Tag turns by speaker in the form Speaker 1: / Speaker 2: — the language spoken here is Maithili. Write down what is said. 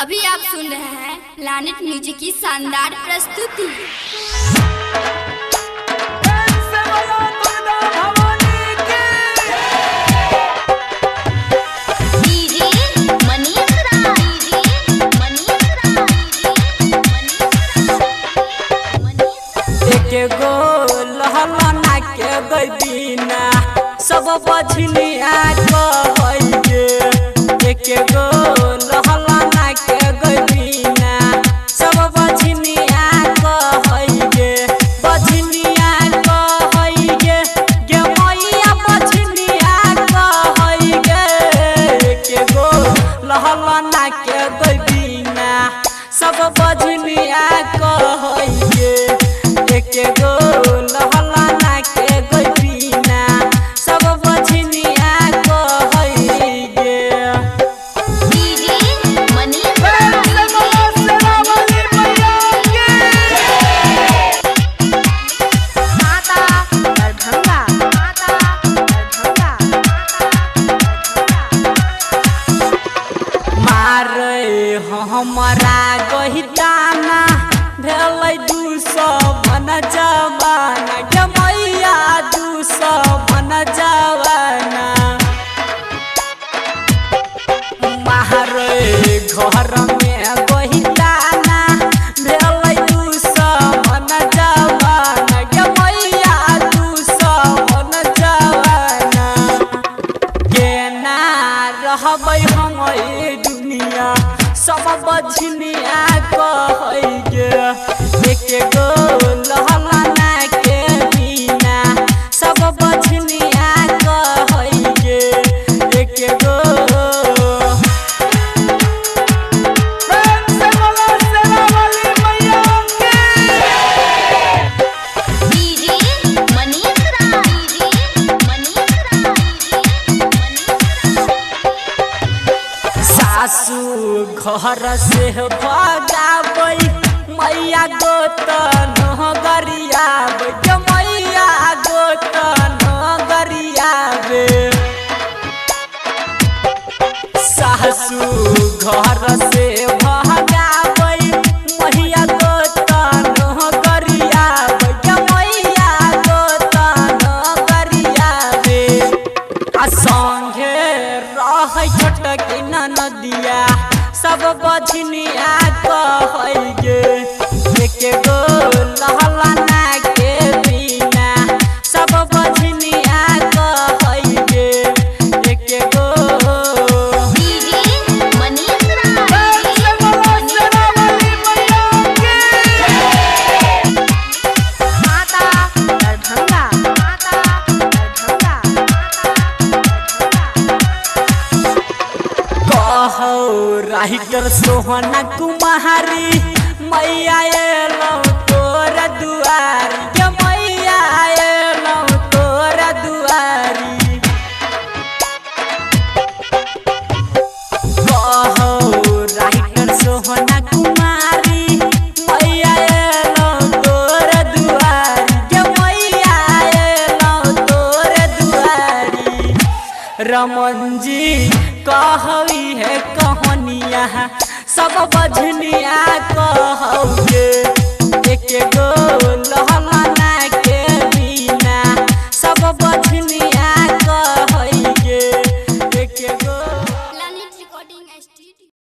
Speaker 1: अभी आप सुन रहे हैं प्लैनेट म्यूजिक की शानदार प्रस्तुति।
Speaker 2: सब बझनिया कहै एक गो लहलना के गइबिना, सब बझनिया कहै गे, बझनिया कहै गे, गे मैया बझनिया कहै गे, एक गो लहलना के गइबिना, सब बझनिया कहै गे, एक गो लहलना के गइबिना, सब बझनिया कहै गे। मारे हमरा गहिदाना भेलै 200 बन जवाना, गे मैया 200 बन जवाना। मारे घर में गहिदाना भेलै 200 बन जवाना, गे मैया 200 बन जवाना। केना रहबै हम ए दुनिया, सब बझनिया कहै गे, एक गो लहलना के बिना, सब बझनिया कहै गे, एक गो। सासू घर से भगाबै मैया गोत न गरियाबै, गे मैया गोत न गरियाबै। सासू घर से भगाबै मैया गोत न गरियाबै, गे मैया गोत न गरियाबै। आ संगे रहै छोटकी ननदिया, सब बझनिया कहै गे, एक गो लहलना के बिना, सब बझनिया कहै गे, एक गो। राइटर सोहना कुमारी मैया एलौ तोर दुआरी, गे मैया एलौ तोर दुआरी। कहो राइटर सोहना कुमारी मैया एलौ तोर दुआरी, गे मैया एलौ तोर दुआरी। रमन जी कहई है कहानिया, सब बझनिया कहौ।